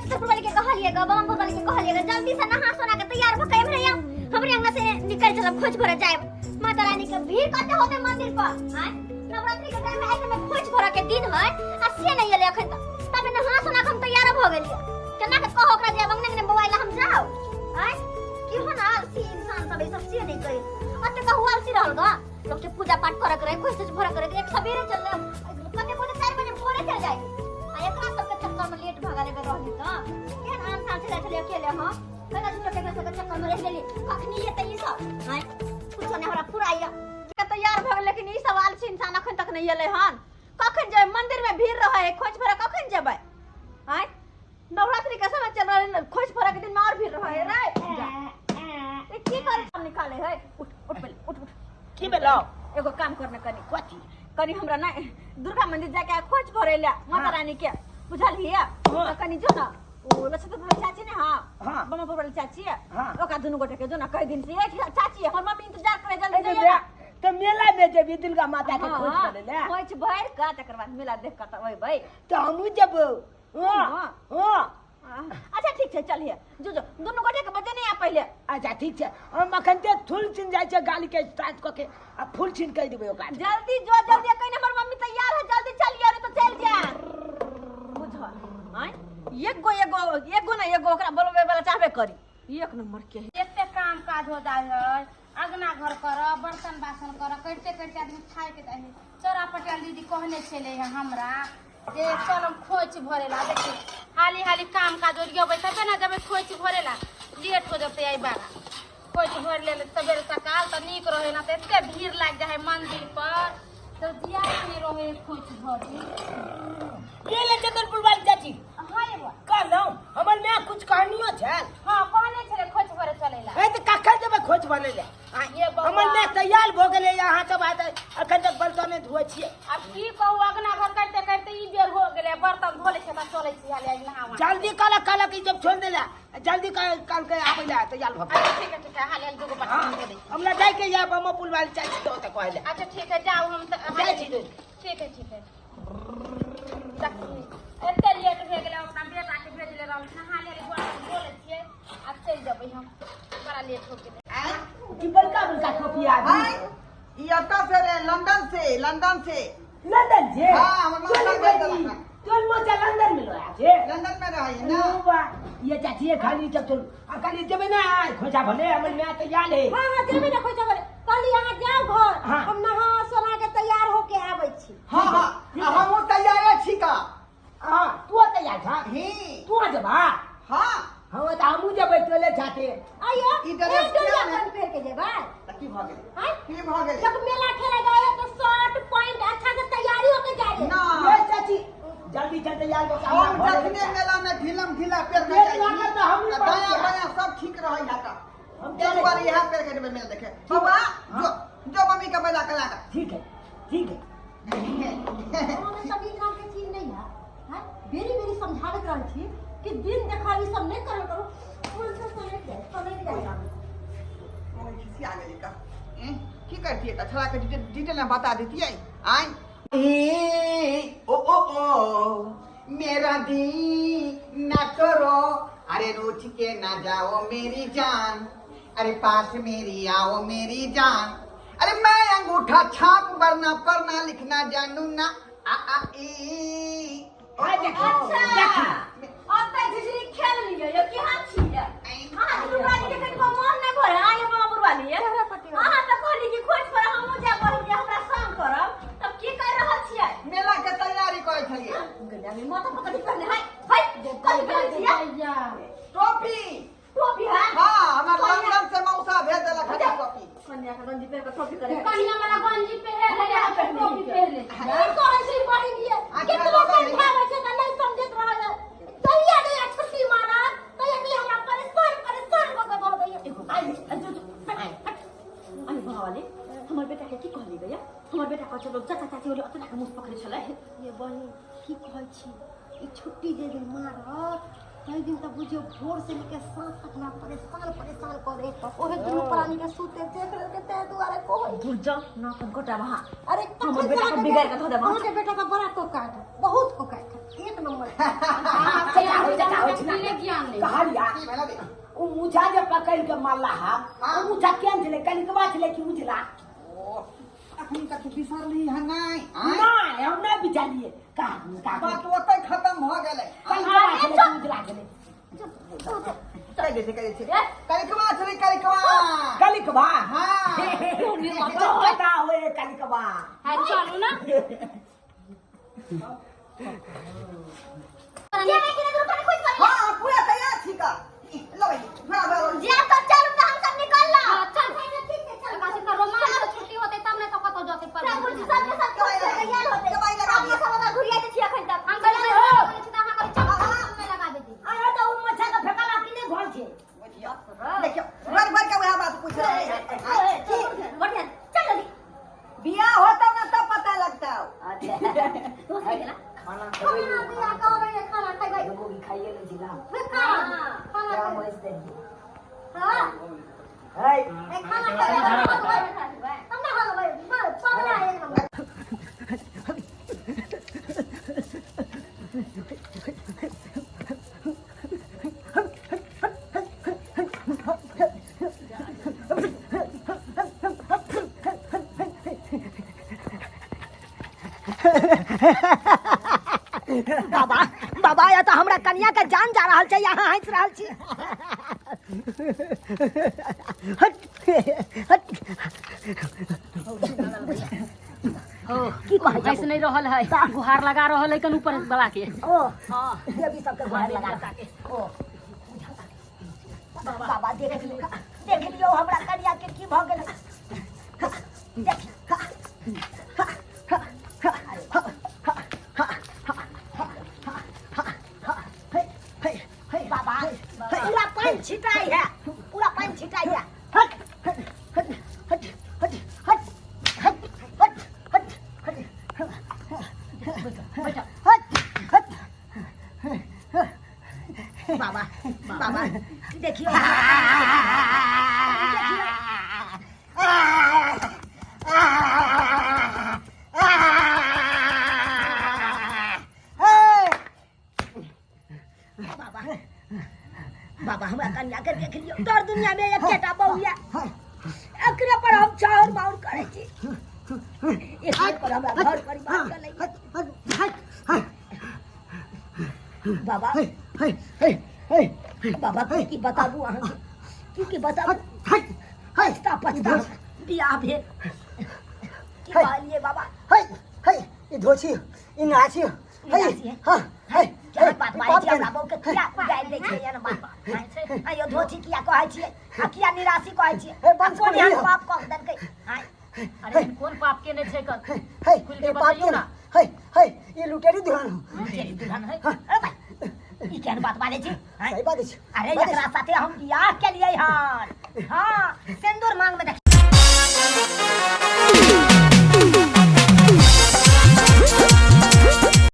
लक्ष्मीपुर वाले के कहलिए ग, बमनपुर वाले के कहलिए ग, जल्दी से नहा सोना के तैयार भ के एम्हरे आउ। हमरे अंगना से निकल चलब, खोज भरे जाएब। माता रानी के भीड़ कते होते मंदिर पर। आय नवरात्रि के टाइम में आइ में खोज भरे के दिन है आ से नहीं एले अखन तक। तबे नहा सोना के हम तैयार भ गेलिए। केना के कहो ओकरा जे अंगने अंगने बौआइला हम जाओ। आय की हो ना आलसी इंसान सब ई सब से नहीं कहे। अते कहू आलसी रहल ग। लोग के पूजा पाठ करे के रहे, खोज तोज भरे के रहे, एक सवेरे चल कते कते 4 बजे भोरे चल जाए। आ एकरा सबके चक्कर में लेट भगा लेबे रहली त केहन आन साल चले चले अकेले। हां कना झूठो के सबके चक्कर में रह गेली। कखनी एतै ई सब? आय कुछो नै हमरा फुराइया के तैयार भ गेल, लेकिन ई सब आलसी इंसान अखन तक नहीं एलै हन। कखन जेबै? मंदिर में भीड़ रहै है, खोज भरे कखन जेबै? आय नवरात्रि के समय चल रहल, खोज भरे के दिन में और भीड़ रहै है रे। जा। ए, की करे काम निकाले है? उठ उठ पहिले, उठ उठ। की भेलौ? एगो काम करने कनी। कथी? कनी हमरा ना दुर्गा मंदिर जाके खोज भरे ले माता रानी के, बुझलिए? हाँ। तऽ कनी जो ना ओ लक्ष्मीपुर चाची ने। हाँ। हाँ। बमनपुर वाली चाची है। हाँ। ओकरा दुनू गोटे के जो ना, कई दिन से ए चाची, हमर मम्मी इंतजार करे, जल्दी अरे जाइए बे, ना। तऽ मेला में जेबी दुर्गा माता के खोज हाँ, करे ले? खोज भर के तकर बाद मेला देख के तब अयबै। तऽ हमहूँ जेबौ। हाँ। हाँ। हाँ। अच्छा ठीक छै, चलिए जो जो, दुनू गोटे के बजे नहीं आ पहिले। अच्छा ठीक छै, हम अखन ते फूल छीन जाइ छै, गाली के स्टार्ट कऽ के आ फूल छीन कहि देबै ओकरा। जल्दी जो जल्दी, कहीं हमर मम्मी तैयार है, जल्दी चलिए रे तो चल जा। बुझल आय एगो एगो एगो ना एगो ओकरा बोलबे वाला चाहबे करी, एक नंबर के है। एते काम काज हो जाइ है, अंगना घर कर, बर्तन बासन कर, करिते करिते आदमी थाकि जाइ है। चोरा पटेल दीदी कहने छलै है हमरा जे चल हम खोइच भरे ला। देखी हाली हाली काम काज ओरियबै तबे ने जेबै खोइच भरे ला। लेट हो जेतै एहि बार। खोइच भरि लेल सबेरे सकाल तऽ नीक रहै ना, तऽ एते भीड़ लागि जाइ है मंदिर पर तऽ जिया नहि रहै है खोइच भरी। के ले चंदनपुर वाली चाची? हाँ ये बुआ। कहलहुँ हमर माय कुछ कहनियो छल? हाँ, कहने छलै खोइच भरे चलै ला। ए तऽ कखन जेबै खोज भरे ले? ये बौआ। हमर माय तैयार भऽ गेलै, अहाँ सब आइ अखन तक बर्तने धोइ छियै। आब की कहू, अगना घर करते करते ई बेर हो गेलै। बर्तन धो लै छियै तऽ चलै छी हाली आज नहावा। जल्दी कहलक, कहलक ई जब छोड़ि देला, जल्दी कल के आबै ला तैयार भऽ के। अच्छा ठीक है, ठीक है, हाली हाली दूगो बर्तन धो दै छी। हमरा जाइके यऽ बमपुर वाली चाची के ओतऽ कहै लए। अच्छा ठीक है, जाउ, हम तऽ जाइ छी। ठीक है, ठीक है। एते लेट भए गेलै, अपना बेटाके भेजले रहलखिन। हाली हाली बर्तन धो लै छियै आ चलि जेबै हम, बड़ा लेट हो गेलै। की बड़का बड़का टोपी आदमी। आय, ई एतऽ से रे, लंदन से, लंदन से। लंदन जे? हाँ, हमर मौसा चल भेज बेटी, देलक हन। तोर मौसा लंदन में रहे छे? लंदन में रहै ना। ओ बा, ये चाची ये खाली चल चल आ खाली जेबै ना खोजा भले, हमर माय तैयार है। हाँ हाँ, जेबै ने खोइचा भरे। कहली अहाँ जाउ घर। हाँ। हम नहा सोना के तैयार होके आबै छी। हाँ हाँ, आ हमहूँ तैयारे छी का। हाँ, तू तैयार छा? ही। तू जेबा? हाँ। हाँ तऽ हमहूँ जेबै तोले छाते। आइयो। ई ड्रेस एक डोरिया किया ने? कोन पहिर के जेबै? तऽ की भऽ गेलै? आँय? की भऽ गेलै? जब मेला खेले जाए तो शर्ट पैंट अच्छा से तैयारी होके जाए। ना। ये चाची जल्दी चल तैयार हो के हम हमरा घर। जखने मेला में ढीलम ढीला पेर के पेट जाइ छी लागल तऽ हमही तऽ पड़ि दायाँ जायब। बायाँ सब ठीक रहै है तऽ हम ताहि चलै। दुआरे इएह पेर के जेबै मेला देखे। बौआ, जो जो मम्मी के मेला के लागा। ठीक है, ठीक है। हमें सब ई नाम के चीज नहीं है, हैं? बेरी बेरी समझाबैत रहै छी कि दिन देखा ई सब नहीं करल करू। मन से समझ जाए, समझ जाए। मम्मी खिसिया गेलै का। एं, की करतियै तऽ छोड़ा के डिटेल में बता देतियै। आय ए ओ ओ ओ मेरा दी ना करो, अरे रूठ के ना जाओ मेरी जान, अरे पास मेरी आओ मेरी जान, अरे मैं अंगूठा छाप वरना पढ़ना लिखना जानू ना आ आ ई ओ, आय देखी। अच्छा। देखी। अब तऽ झिझरी खेल लिअ यौ, केहन छियै अहाँ? दुनू प्राणी के कनिको मोन नहि भरे आइ मामा बुढ़वाली। अहाँ तऽ कहली कि खोज पर हमहूँ जाय बहिन जे हमरा संग करब, तब की कर रहल छियै? मेला के तैयारी करै छलियै। गलिया में माथा पकड़ी पहने हाय हाय, कथी पहने छियै? टोपी। टोपी है? हाँ, हमर लंदन से मौसा भेज देलक हन टोपी। कन्या के गंजी पहिर के टोपी करे। कनिया वाला गंजी पहिर ले, टोपी पहिर ले। की कहै छी बहिन ये? अच्छा, केतबो बहिन। समझाबै छै तऽ नहि समझैत रहै है। जहिया जहिया छुट्टी मारत तहिया तहिया हमरा परेशान परेशान कऽ के दऽ दैया। एगो आई आई जो जो आई आई बाबा हमर बेटा के की कहली गया? हमर बेटा कहै छल चाचा चाची बोले अतना के मुँह पकड़े छलै। ये बहिन, की कहै छी, ई छुट्टी जे दिन मारत ताहि दिन तऽ बुझियौ भोर से लेके साँझ तक हमरा परेशान परेशान कऽ दे। ओहे दुनू प्राणी के सुते देख लेलकै, ताहि दुआरे कहै। दूर जा ना अपन गोटा वहाँ। अरे हमर तखन बेटा के बिगाड़ के धऽ देब। अहाँके बेटा तऽ बड़ा कोकाट है, बहुत कोकाट है, एक नंबर। चाचा होइ, चाचा होइ छै ना। लगे उ मुछा जे पकड़ के मारला हा हाँ। उ मुछा केहन छलै कलिकवा छलै कि उजला ओ अखन तक बिसरली हन नहि आँय? नहि हम नहि बिचारिए का का बात ओतै खत्म भऽ गेलै कलिकवा छलै कि उजला छलै कहि दै छै कहि दै छै कलिकवा छलै कलिकवा कलिकवा हाँ पता होए कलिकवा है चलू ना जेबै कि नहि दुनू प्राणी खोज भरे हाँ पूरा तैयार छी का लबै थोड़ा भरा जे तो चलू तऽ हम सब निकल ला चल। ठीक छै चल ओकरा से रोमांच के छुट्टी होते तब ने तो कतौ जते पर सब कुछ सबके सब कुछ तैयार होते दवाई लगा अपना सब ओकरा घुरियाइ छी अखन तक हम कहलियै बोलै छी तऽ अहाँ कहलियै चल में लगा देती अरे तऽ उ मछा के फेकला कि नहि घर छै बुझियौ देखियौ भर भर के वएह बात पूछ रहे हैं बढ़िया चल जल्दी बियाह होता ना तब पता लगता अच्छा दोस्त गेला खाना खेबै खाना दिया कहबै ने खाना खैबै एगो भी खाइए लै छी ना खाना खाना क्या खैबै मस्त है हां है ए खाना खैबै हम ना हलबै पगला एक नंबर बाबा बाबा या तऽ हमरा कनिया के जान जा रहल छै यहाँ हँसि रहल छी हट हट की कहै हँसि नहि रहल है गुहार लगा रहल है कन ऊपर वाला के ओ देवी सबके गुहार लगा के ओ बाबा देख लियौ देख लियौ हमरा कनिया के की भऽ गेल देख बाबा पूरा पानि छिटाइ है पूरा पानि छिटाइ है हट हट हट हट हट हट हट हट हट हट हट हट बाबा बाबा देखियो देखियो बाबा बाबा हमरा कन्या के देख लियो तोर दुनिया में एकेटा बहू या एकरे पर हम चाउर माउर करै छी एकरे पर हमरा घर परिवार चलै बाबा बाबा की की बताबू अहाँके की की बताबू पछता पछता बियाह भेल की कहलियै बाबा ई धोछी ई नाची नाची है? हाँ है क्या बात बाजै छी हमरा बहू के किया गारि दै छियै एहन बात आइयो धोती किया कहै छियै आ किया निराशी कहै छियै हे, बंद आ कोन करू एहन लिअ। पाप कऽ देलकै आँय अरे एहन कोन पाप केने छै कन हे खुलि के ये पाप बतैयौ के ना। हे हे ये लुटेरी दुल्हन हो लुटेरी दुल्हन है अरे भाई ई केहन बात बाजै छी आँय? सही बात अछि अरे बात एकरा साथे हम बियाह केलियै हन हाँ से